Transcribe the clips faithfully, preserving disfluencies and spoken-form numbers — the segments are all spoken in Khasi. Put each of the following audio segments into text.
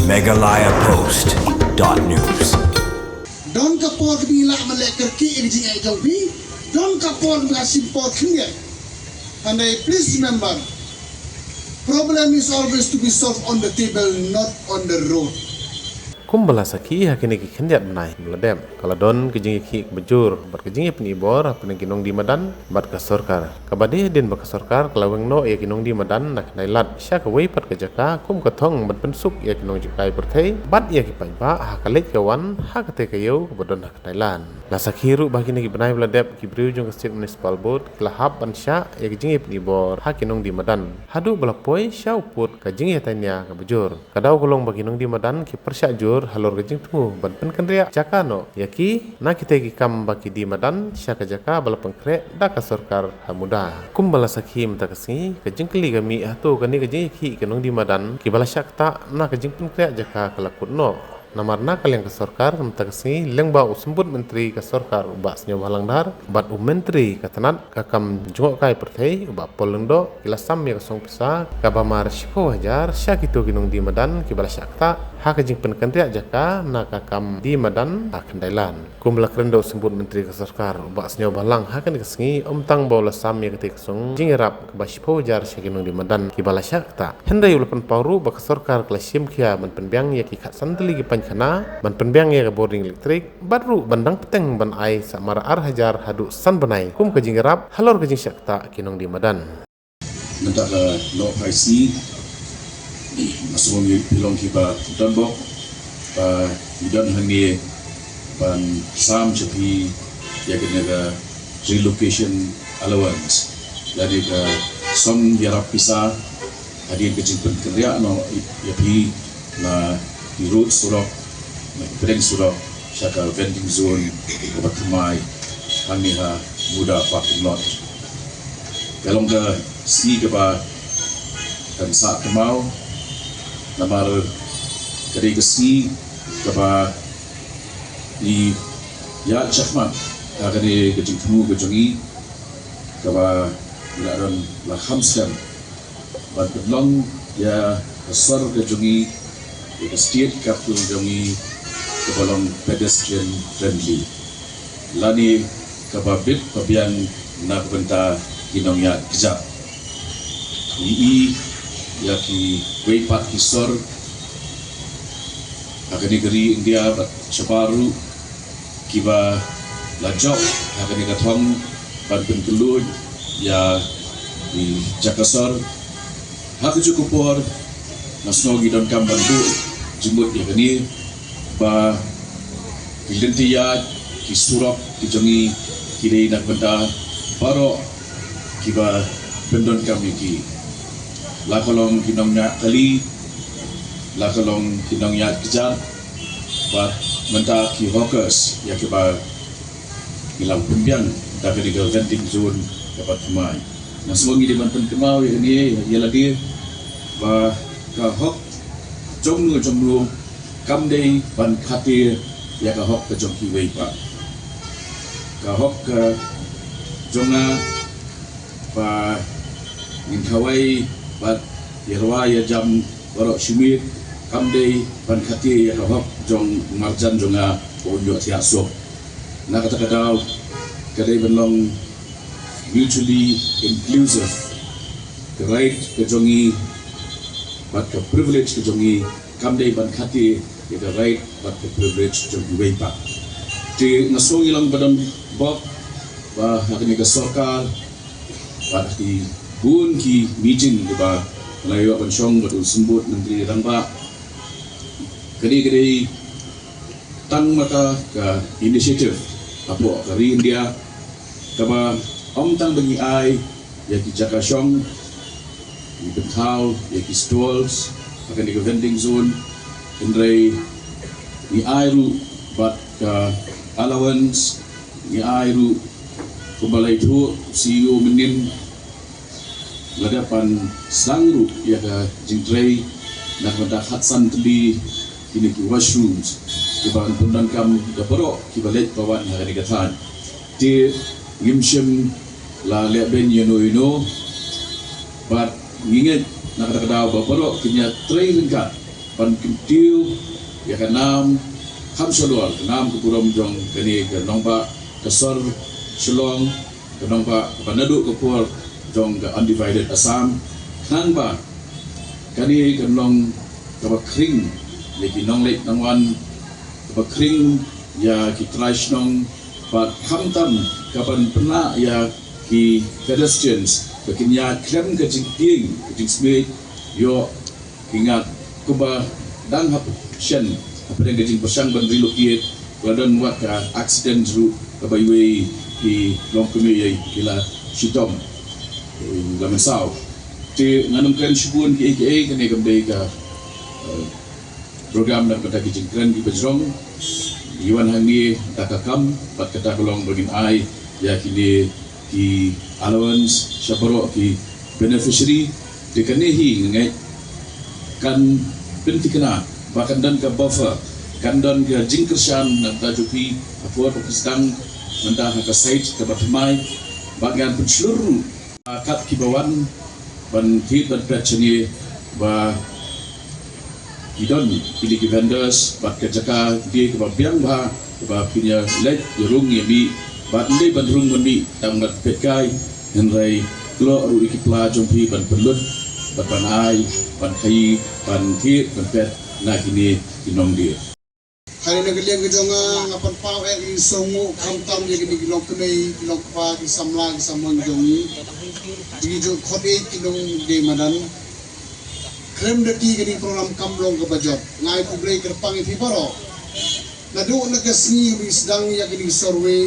Meghalaya Post dot news. Don ka por kaba ngi lah ban leh kyrkieh ïa ka jingeh jong phi. Don ka por kaba ngi shim por khyndiat. And I please remember, problem is always to be solved on the table, not on the road. Kumba la sakhi ha kine ki khyndiat bnai ba la dep, ka la don ka jingïakhih kaba jur bad ka jingïapyni bor hapdeng ki nongdie madan bad ka sorkar. Kaba dei hadien ba ka sorkar ka la weng noh ïa ki nongdie madan na Khyndai Lad sha kawei pat ka jaka kum ka thong ban pynsuk ïa ki nongjngohkai pyrthei bad ïa ki paidbah ha ka leit ka wan ha katei ka ïew kaba don ha Khyndai Lad. La sakhi ruh ba ha kine ki bnai ba la dep, ki briew jong ka State Municipal Board ki la hap ban shah ïa ka jingïapyni bor ha ki nongdie madan haduh ba la poi sha u pud ka jingïatainia kaba jur. Ka daw ka long ba ki nongdie madan ki pyrshah jur halor ka jingthmu ban pynkynriah jaka noh ïa ki na kitei ki kam ba ki die madan sha ka jaka ba la pynkhreh da ka sorkar ha muda. Kumba la sakhi mynta ka sngi, ka jingkylli ka mih hato kane ka jingïakhih ki nongdie madan kiba la shah ktah na ka jingpynkhreh jaka ka la kut noh. Namar na ka liang ka sorkar mynta ka sngi, lyngba u Symbud Myntri ka sorkar u Bah Sniawbhalang Dhar bad u Myntri ka tnat ka kam jngohkai pyrthei u Bah Paul Lyngdoh, ki la sam ïa ka song pisa kaba mar shiphew hajar sha kito ki nongdie madan kiba la shah ktah ha ka jingpynkynriah jaka na ka kam die madan ha Khyndai Lad. Kumba la kren da u Symbud Myntri ka sorkar u Bah Sniawbhalang ha kane ka sngi, ym tang ba u la sam ïa katei ka song jingïarap kaba shiphew hajar sha ki nongdie madan kiba la shah ktah, hynrei u la pynpaw ruh ba ka sorkar ka la shim khia ban pynbiang ïa ki khatsan tylli ki painkhana, ban pynbiang ïa ka bording elektrik bad ruh ban dang bteng ban ai sa mar ar hajar haduh san bnai kum ka jingïarap halor ka jingshah ktah ki nongdie madan. Mynta ka Nohphaisngi, nga sngew ngi phi long kiba donbok ba ngi don hangne ban sam sha phi ïa kane ka relocation allowance, lane ka song ïarap pisa hadien ka jingpynkynriah noh ïa phi na ki road surok, na ki pdeng surok sha ka vending zone kaba thymmai hangne ha Muda parking lot. Ka long ka sngi kaba kan sah kynmaw namar ka dei ka sngi kaba ngi ïaid shakhmat ha kane ka jingthmu ka jong ngi kaba ngi la don la kham skhem ban pynlong ïa ka sor ka jong ngi, ïa ka state capital jong ngi kaba long pedestrian friendly, lane kaba bit ba biang na ka bynta ki nongïaid kjat. Ngi i ïa kiwei pat ki sor ha kane ka ri India bad shabar ruh kiba la jop ha kane ka thong ban pynkyllon ïa ki jaka sor. Ha kajuh ka por nga sngew ngi donkam ban buh jingmut ïa kane ba ki lynti ïaid, ki surok ki jong ngi ki dei na ka bynta baroh kiba pyndonkam ïa ki, la ka long ki nongñiah kali, la ka long ki nongñiah kjat, bad mynta ki hawkers ïa kiba ngi la pynbiang da kane ka vending zone kaba thymmai. Nga sngew ngi dei ban pynkynmaw ïa kane ïa lade ba ka hok jong no jong no kam dei ban khatii ïa ka hok ka jong kiwei pat. Ka hok ka jong nga ba ngin khawai bad ïa rwai ïa jam baroh shi miet kam dei ban khatii ïa ka hok jong marjan jong nga ba un ïoh thiah suk. Na kata ka daw ka dei ban long mutually inclusive. Ka right ka jong ngi bad ka privilege ka jong ngi kam dei ban khatii ïa ka right bad ka privilege jong kiwei pat. Te nga sngew ngi long ba donbok ba ha kane ka sorkar bad ha ki bun ki meeting kiba nga la ïoh ban shong bad u Symbud Myntri Rangbah, ka dei ka dei tang ma ka ka initiative hapoh ka ri India kaba ym tang ba ngi ai ïa ki jaka shong, ngi pynthaw ïa ki stalls ha kane ka vending zone, hynrei ngi ai ruh bad ka allowance, ngi ai ruh kumba la ïathuh C E O mynnin, la dep ban sdang ruh ïa ka jingtrei na ka bynta khatsan tylli kine ki washrooms kiban pyndonkam da baroh kiba leit ba wan ha kane ka thaiñ. Te ngim shym la leh beiñ ïano ïano bad ngi ngeit na kata ka daw ba baroh kin ïatrei ryngkat Ban kyntiew ïa ka nam kham shalor, ka nam ka burom jong kane ka nongbah ka sor Shillong, ka nongbah kaba naduh ka por jong ka undivided Assam, khnang ba kane kan long kaba khring ïa ki nongleit nongwan, kaba khring ïa ki trai shnong, bad khamtam kaban pynlah ïa ki pedestrians ba kin ïaid khlem ka jingtieng ka jingsmit ïoh ki ngat kumba dang hap shen hapdeng ka jingpyrshang ban relocate, la don wat ka accident ruh kaba iwei i longkmie ïa i la shitom, la mynsaw. Te ngan ym kren shibun kiei kiei, kane kam dei ka, eh, program na ka bynta ki jingkren kiba jrong. Ngi wan hangne da ka kam bad kata ka long ba ngin ai ïa kine ki allowance sha baroh ki beneficiary. Te kane hi nga ngeit kan pynthikna ba kan don ka buffer, kan don ka jingkyrshan na ka bynta jong phi ha por ba phi sdang mynta ha ka site kaba thymmai, bad ngan pynshlur ruh kat kiba wan ban thied ban peit shane ba ki don kine ki vendors bad ka jaka dei kaba biang bha kaba phin ïa leit ïa rung ïa mih, bad ym dei ban rung ban mih tang ban peit kai, hynrei khlok ruh ïa ki pla jong phi ban pynlut bad ban ai ban khaïi ban thied ban peit na kine ki nongdie. Hangne na ka liang ka jong nga, nga pynpaw eh ïa ki sngewbha khamtam ïa kine ki longkmie, ki longkpa, ki samla, ki samla jong ngi. Ki ju khot eh ki nongdie madan. Khlem da ki kane ka program kam long kaba jot. Nga ai khublei kyrpang ïa phi baroh. Naduh na ka sngi ba sdang ïa kane ka survey,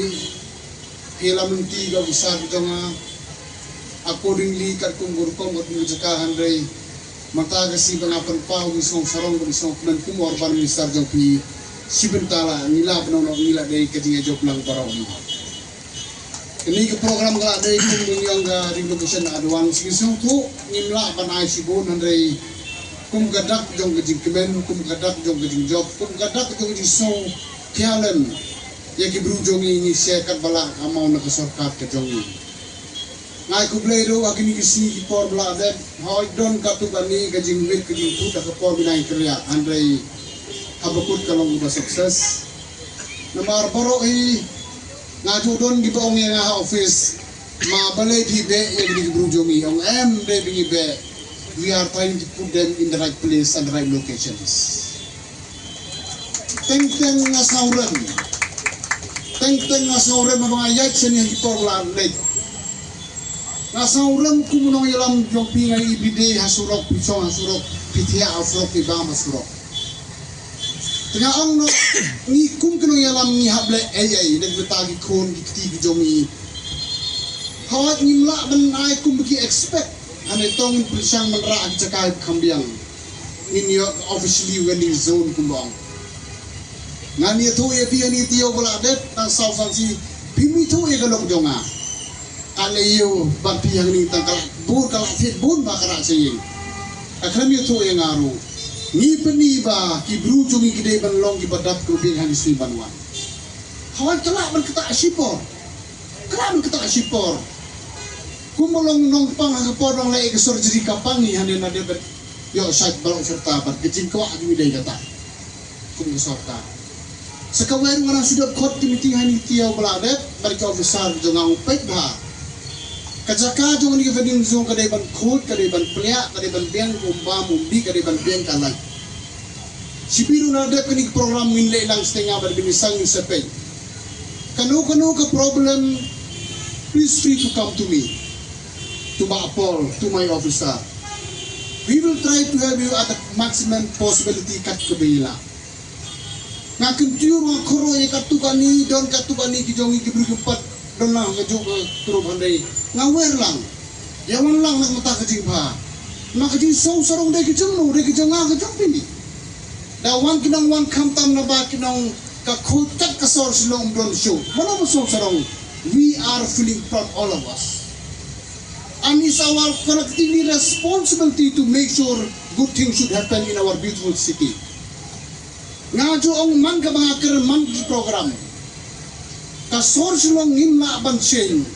phi la mynta ka officer ka jong nga. Accordingly katkum ka rukom katkum ka jaka, hynrei mynta ka sngi ba nga pynpaw ki sngewsarong bad ki sngewkmen kum u urban minister jong phi, shi bynta la ngi la bynnoh ngi la dei ka jingïajop lang baroh ngi. Kane ka program ka la dei kum ngi ong ka relocation advance, ngi sngewthuh ngim lah ban ai shibun, hynrei kum ka dak jong ka jingkmen, kum ka dak jong ka jingjop, kum ka dak jong ka jingsngewkhia lem ïa ki briew jong ngi, ngi share katba lah ka amount na ka sorkar ka jong ngi. Nga ai khublei ruh ha kine ki sngi ki por ba la dep, hooid don katto katne ka jingwit ka jingput ha ka por ba ngi nang kyrïah, hynrei haba kut ka long kaba success. Namar baroh hi nga ju don kiba ong ïa nga ha office, ma balei phi beh ïa kine ki briew jong ngi, ong em dei ba ngi beh. We are trying to put them in the right place and the right locations. Teng teng nga sngewrem. Teng teng nga sngewrem haba nga ïaid shane ha ki por ba la leit. Nga sngewrem kum u nongïalam jong phi, nga ïohi everyday ha surok, phi shong ha surok, phi thiah ha surok, phi bam ha surok. Te nga ong noh, ngi kum ki nongïalam ngi hap leh ei ei na ka bynta ki khun ki kti ki jong ngi. Hooid ngim lah ban ai kum ba ki expect. Hangne to ngin pynshang ban rah ha ki jaka ba kham biang. Ngin ïoh officially vending zone kumba ong. Ngan ïathuh ïa phi hangne taïew ba la dep, tang saw san sngi phim ithuh ïa ka lok jong nga. Ka la ïoh bad phi hangne tang ka la bun, ka la thied bun ba ka rah sha ïing. Ka khlem ïathuh ïa nga ruh. Ngi pyni ba ki briew jong ngi ki dei ban long kiba dap kiba biang ha ki sngi ban wan. Hooid ka lah ban ktah shipor. Ka lah ban ktah shipor. Kumba long nongpang ha ka por ba ngi leh ïa ka surgery ka pang ngi hangne na dei ban ïoh shait baroh shirta bad ka jingkwah jong ngi dei kata. Kum ka sorkar. Sa kawei ruh nga nang shu dep khot ka meeting hangne taïew ba la dep bad ki officer jong nga, ong peit bha. Ka jaka jong kane ka vending zone ka dei ban khuid, ka dei ban pliah, ka dei ban biang ka umbam umbi, ka dei ban biang ka light. Shiphi ruh na dep kane ka program ngin leh lang sha nga bad kane ka sang ngin sa peit. Kano kano ka problem, please free to come to me, to Bah Paul, to my officer. We will try to help you at the maximum possibility kat kaba ngi lah. Nga kyntiew ruh, nga kyrpad ïa katto katne, don katto katne ki jong ngi ki briew ki pat don lang ha kajuh ka group, hynrei nga wer lang. Ïa wan lang na ka bynta ka jingbha. Namar ka jingsngewsarong dei ka jong no, dei ka jong nga, ka jong phi. Da wan ki nongwan khamtam naba ki nong ka khuid kat ka sor Shillong ym don shuh. Mano ba sngewsarong? We are feeling proud, all of us. And it's our collectively responsibility to make sure good things should happen in our beautiful city. Nga ju ong man kaba nga kren man ki program. Ka sor Shillong ngim lah ban change.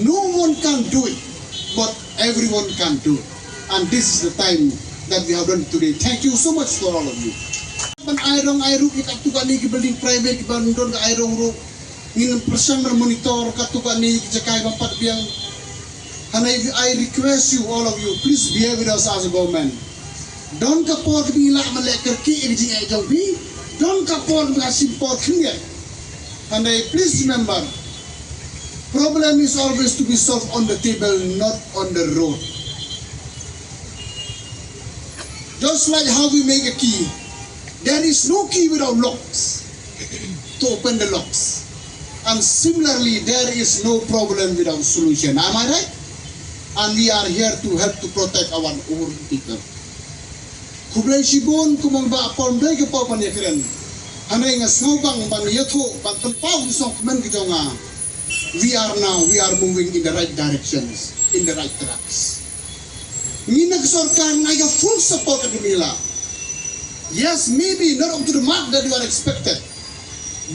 No one can do it, but everyone can do it. And this is the time that we have done today. Thank you so much for all of you. Ban ai rong ai ruh ïa katto katne ki building private, ban don ka ai rong ruh. Ngin pyrshang ban monitor katto katne ki jaka ban pat biang. Hynrei I request you, all of you, please bear with us as a government. Don ka por kaba ngi lah ban leh kyrkieh ïa ka jingeh jong phi. Don ka por kaba shim por khyndiat. Hynrei please remember, problem is always to be solved on the table, not on the road. Just like how we make a key, there is no key without locks to open the locks. And similarly, there is no problem without solution. Am I right? And we are here to help to protect our own people. Khublei shibun, kumba ba pom dei ka pom ban ïakren. Hynrei nga sngewbang ban ïathuh, ban pynpaw ïa u sngewkmen ka jong nga. We are now, we are moving in the right directions, in the right tracks. Ngi na ka sorkar, ngi ka full support ka jong ngi la. Yes, maybe not up to the mark that you are expected,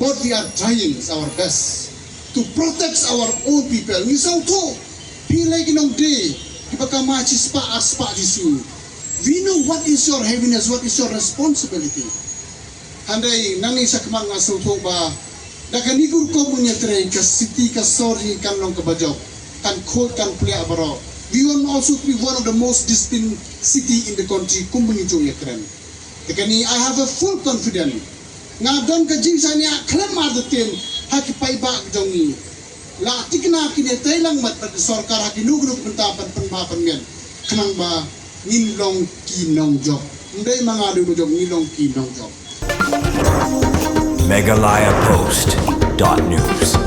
but we are trying our best to protect our own people. Ngi sngewthuh, phi lei ki nongdie kiba kama shispah arspah jisu. We know what is your heaviness, what is your responsibility. Hynrei nangne shakhmat nga sngewthuh ba da kane ka rukom ban ïatrei, ka city ka sor jong ngi kan long kaba jop, kan khuid kan pliah baroh. We want also to be one of the most disciplined city in the country, kumba ngi ju ïakren. Te kane I have a full confidence. Nga don ka jingshaniah khlem artatien ha ki paidbah ka jong ngi. La thikna kine tei lang mat bad ka sorkar ha kino kino ki bynta ban pynbha pynmiat. Khnang ba ngin long ki nongjop. Ym dei ma nga dei u nongjop, ngin long ki nongjop. Meghalaya Post dot news.